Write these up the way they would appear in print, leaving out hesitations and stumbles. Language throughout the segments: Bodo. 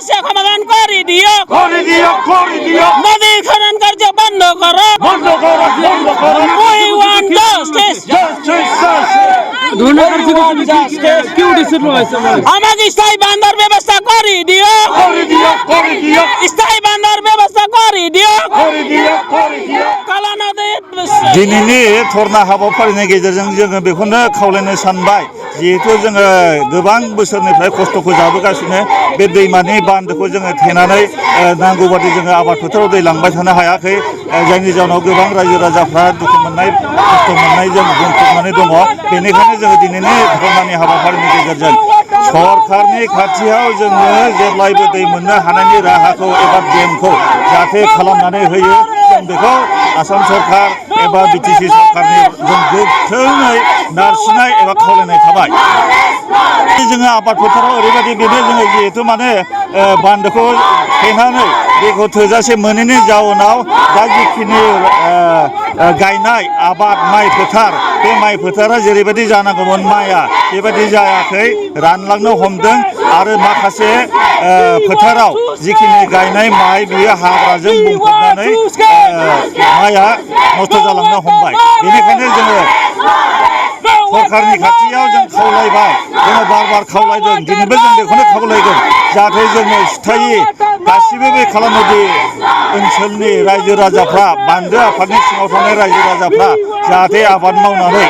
সমস্যা সমাধান করে দিও নদী খনন কার্য বন্ধ করো We want justice আমাকে স্থায়ী বান্ধার ব্যবস্থা করে দিও স্থায়ী বান্ধার ব্যবস্থা করে দিও কালা নদী दिनैनि धरना हाबाफारिनि गेजेरजों जोङो बेखौनो खावलायनो सानबाय जिहेतु जोङो गोबां बोसोरनिफ्राय खस्थ'खौ जाबोगासिनो बे दैमानि बान्दोखौ जोङो थेनानै नांगौ बादि जोङो आबाद फोथाराव दै लांबाय थानो हायाखै जायनि जाहोनाव गोबां रायजो राजाफ्रा दुखु मोननाय खस्थ' मोननाय जों बुंफबनानै दङ बेनिखायनो जोङो दिनैनि धरनानि हाबाफारिनि गेजेरजों सरकारनि खाथियाव जोङो जेब्लायबो दै मोननो हानायनि राहाखौ एबा डेमखौ जाहाथे खालामनानै होयो जों बेखौ आसाम सरकार एबा बिटिसि सरकारनि जों गोख्रोङै नारसिननाय एबा खावलायनाय थाबाय जोङो आबाद फोथाराव ओरैबायदि बेनो जोङो जिहेतु माने बान्दोखौ थेनानै दैखौ थोजासे मोनैनि जाउनाव दा जिखिनि गायनाय आबाद माइ फोथार बे माइ फोथारा जेरैबायदि जानांगौमोन माइआ बेबायदि जायाखै रानलांनो हमदों आरो माखासे फोथाराव जिखिनि गायनाय माइ बियो हाग्राजों बुंफबनानै माइआ नस्थ' जालांनो हमबाय बेनिखायनो जोङो सरकारनि खाथियाव जों खावलायबाय जोङो बार खावलायदों दिनैबो जों बेखौनो खावलायगोन जाहाथे जोङो सिथायै गासिबो बे खालामोदि ओनसोलनि रायजो राजाफ्रा बान्दो आफादनि सिङाव थानाय रायजो राजाफ्रा जाहाथे आबाद मावनानै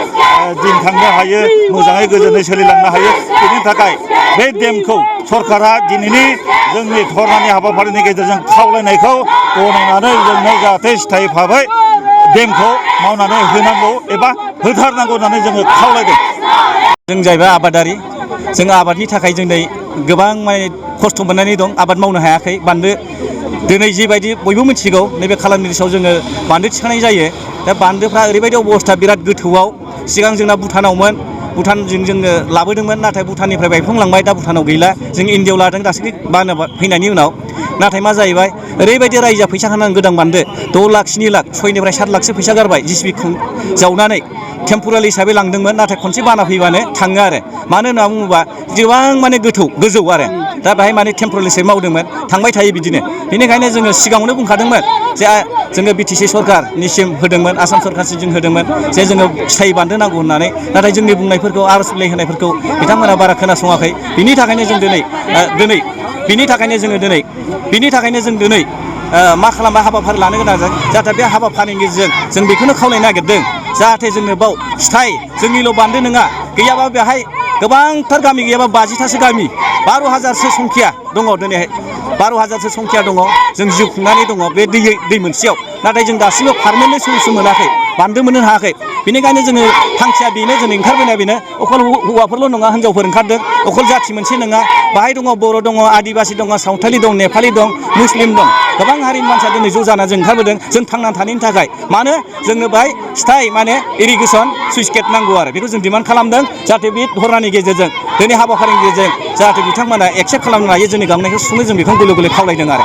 दिन थांनो हायो मोजाङै गोजोनै सोलिलांनो हायो बेनि थाखाय बे डेमखौ सरकारा दिनैनि जोंनि धरनानि हाबाफारिनि गेजेरजों खावलायनायखौ गनायनानै जोंनो जाहाथे सिथायै भाबै डेमखौ मावनानै होनांगौ एबा होथारनांगौ होननानै जोङो खावलायदों जों जाहैबाय आबादारि जों आबादनि थाखाय जों गोबां माने खस्थ' मोननानै दं आबाद मावनो हायाखै बान्दो दिनै जिबायदि बयबो मिथिगौ नैबे खालामनि सायाव जोङो बान्दो थिखांनाय जायो दा बान्दोफ्रा ओरैबायदि अबस्था बिराद गोथौआव सिगां जोंना भुटानावमोन भुटानजों जोङो लाबोदोंमोन नाथाय भुटाननिफ्राय बायफ्लंलांबाय दा भुटानाव गैला जों इन्डियाव लादों दासिम बानो फैनायनि उनाव नाथाय मा जाहैबाय ओरैबायदि रायजोआ फैसा होनानै गोदान बान्दो 6 लाख 7 लाख 6निफ्राय 7 लाखसो फैसा गारबाय जिसिबि जावनानै टेम्परारि हिसाबै लांदोंमोन नाथाय खनसे बाना फैबानो थाङो आरो मानो होनना बुङोबा गोबां माने गोजौ आरो दा बेहाय माने टेम्परारि हिसाबै मावदोंमोन थांबाय थायो बिदिनो बेनिखायनो जोङो सिगाङावनो बुंखादोंमोन जे जोङो बिटिसि सरकारनिसिम होदोंमोन आसाम सरकारसिम जों होदोंमोन जे जोङो स्थायि बान्दो नांगौ होननानै नाथाय जोंनि बुंनायफोरखौ आर'ज बिलाइ होनायफोरखौ बिथांमोना बारा खोनासङाखै बिनि थाखायनो जों दिनै मा खालामबाय हाबाफारि लानो गोनां जादों जाहाथे बे हाबाफारिनि गेजेरजों जों बेखौनो खावलायनो नागिरदों जाहाथे जोंनो बाव स्थायि जोंनिल' बान्दो नङा गैयाबा बेहाय गोबांथार गामि गैयाबा 50थासो गामि 12,000सो संख्या दङ दिनैहाय 12,000सो संख्या दङ जों जिउ खुंनानै दङ बे दै मोनसेयाव नाथाय जों दासिमबो पारमानेन्ट सल्युसन मोनाखै बान्दो मोननो हायाखै बेनिखायनो जोङो थांखिया बेनो जों ओंखारबोनाया बेनो अखल हौवाफोरल' नङा हिनजावफोर ओंखारदों अखल जाथि मोनसे नङा बाहाय दङ बर' दङ आदिबासि दङ सावथालि दं नेपालि दं मुस्लिम दं गोबां हारिनि मानसिया दिनै ज' जाना जों ओंखारबोदों जों थांनानै थानायनि थाखाय मानो जोंनो बाहाय स्थायि माने इरिगेसन सुइस गेट नांगौ आरो बेखौ जों डिमान्ड खालामदों जाहाथे बे धरनानि गेजेरजों दिनै हाबाफारिनि गेजेरजों जाहाथे बिथांमोना एक्सेप्ट खालामनो हायो जोंनि गांनायखौ सुफुंनो जों बेखौ गले खावलायदों आरो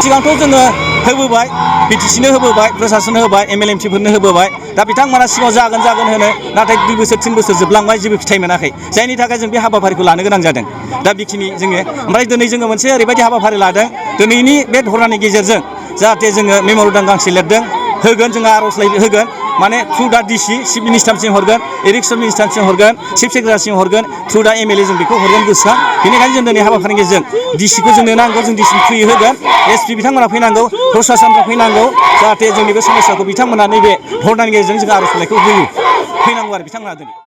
सिगांथ' जोङो होबोबाय बिटिसिनो होबोबाय प्रसासननो होबाय एमएलएमसिफोरनो होबोबाय दा बिथांमोना सिगाङाव जागोन होनो नाथाय 2 बोसोर 3 बोसोर जोबलांबाय जेबो फिथाइ मोनाखै जायनि थाखाय जों बे हाबाफारिखौ लानो गोनां जादों दा बेखिनि जोङो ओमफ्राय दिनै जोङो मोनसे ओरैबायदि हाबाफारि लादों दिनैनि बे धरनानि गेजेरजों जाहाथे जोङो मेम'रेन्डाम गांसे लिरदों होगोन जोङो आर'जलाइ होगोन माने थ्रु दा डिसि चिफ मिनिस्टारसिम हरगोन इरिगेसन मिनिस्टारसिम हरगोन चिफ सेक्रेटारिसिम हरगोन थ्रु दा एमएलए जों बेखौ हरगोन गोसोआ बेनिखायनो जों दिनै हाबाफारिनि गेजेरजों डिसिखौ जोंनो नांगौ जों डिसिनि थ्रुयै होगोन एसपि बिथांमोना फैनांगौ प्रसासनफ्रा फैनांगौ जाहाथे जोंनि बे समस्याखौ बिथांमोना नैबे धरनानि गेजेरजों जों आर'जलाइखौ होयो फैनांगौ आरो बिथांमोना दिनै